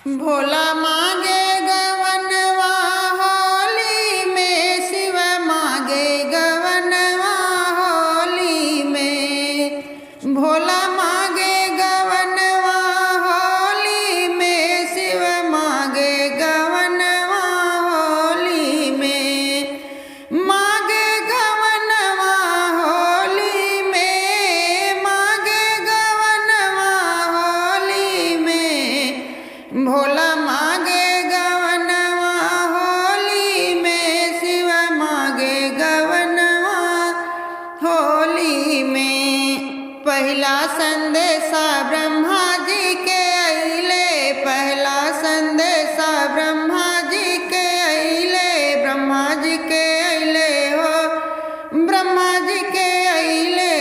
भोला मांगे गवनवा होली में, शिव मांगे गवनवा होली में। भोला मांगे गवनवा होली में, शिव मांगे गवनवा होली में। मांगे गवनवा होली में, मांगे गवनवा होली में। भोला मांगे गवनवा होली में, शिव मांगे गवनवा होली में। पहला संदेशा ब्रह्मा जी के अइले, पहला संदेशा ब्रह्मा जी के अइले, ब्रह्मा जी के अइले हो, ब्रह्मा जी के अइले।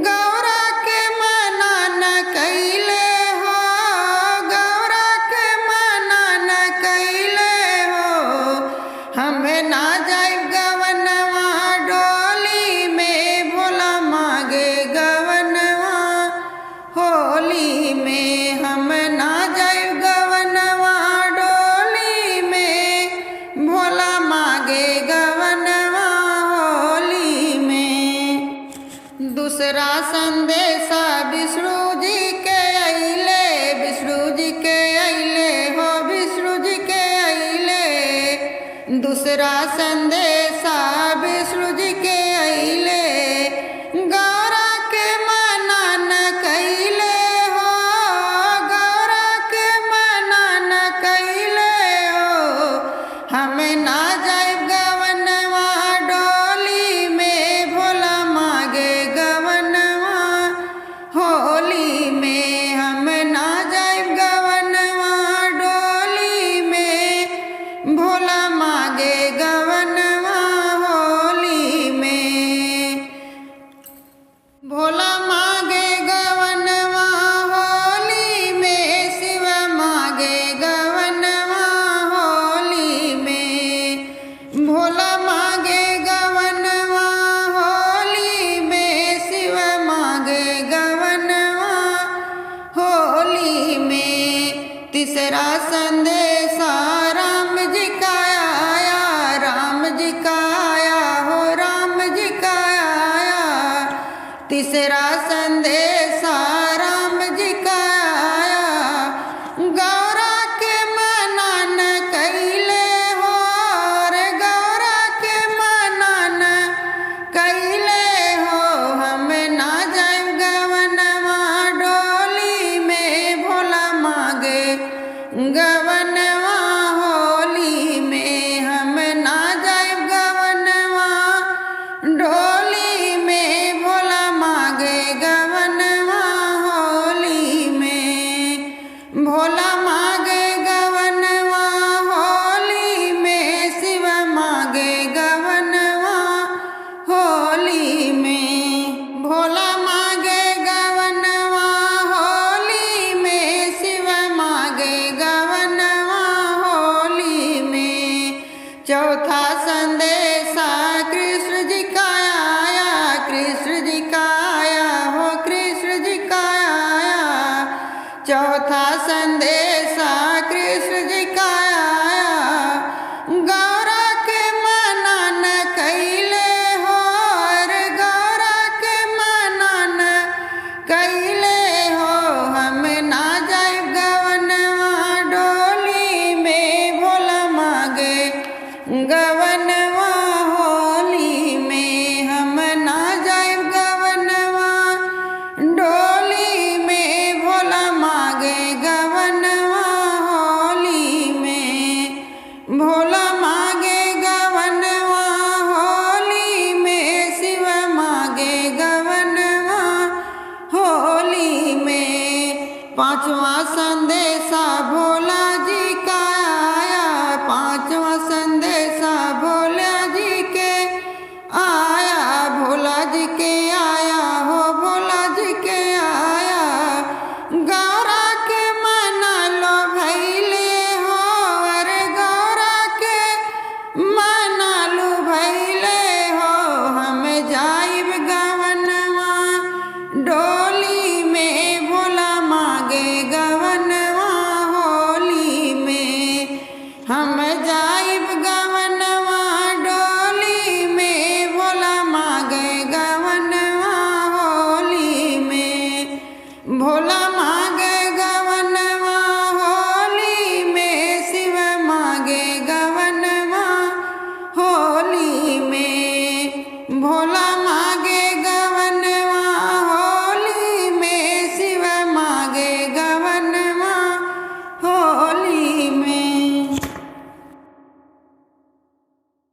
गौरा के मना न कैले हो, गौरा के मना न कैले हो। हमें ना जाइब गवनवा डोली में, भोला मांगे गवनवा होली में। हम ना जाइब गवनवा डोली में, भोला मांगे गवनवा होली में। दूसरा संदेशा विष्णु जी के अइले, विष्णु जी के अइले हो, विष्णु जी के अइले। दूसरा संदेशा विष्णु जी के अइले, गौरा के मना न कैले हो, गौरा के मना न कैले हो। हमें ना जाइब गवनवा डोली में, भोला मांगे गवनवा होली में। हम ना जाइब गवनवा डोली में, भोला मांगे गवनवा होली में। भोला मांगे गवनवा होली में, शिव मांगे गवनवा होली में। भोला मांगे गवनवा होली में, शिव मांगे गवनवा होली में। तीसरा संदेशा राम जी का आया, राम जी का आया हो, राम जी का आया। तीसरा संदेशा राम जी का आया, गौरा के मना न कैले हो रे, गौरा के मना न कैले हो। हम ना जाइब गवनवा डोली में, भोला मांगे गवनवा होली में। हम ना जाइब गवनवा डोली में, भोला मांगे गवनवा होली में। भोला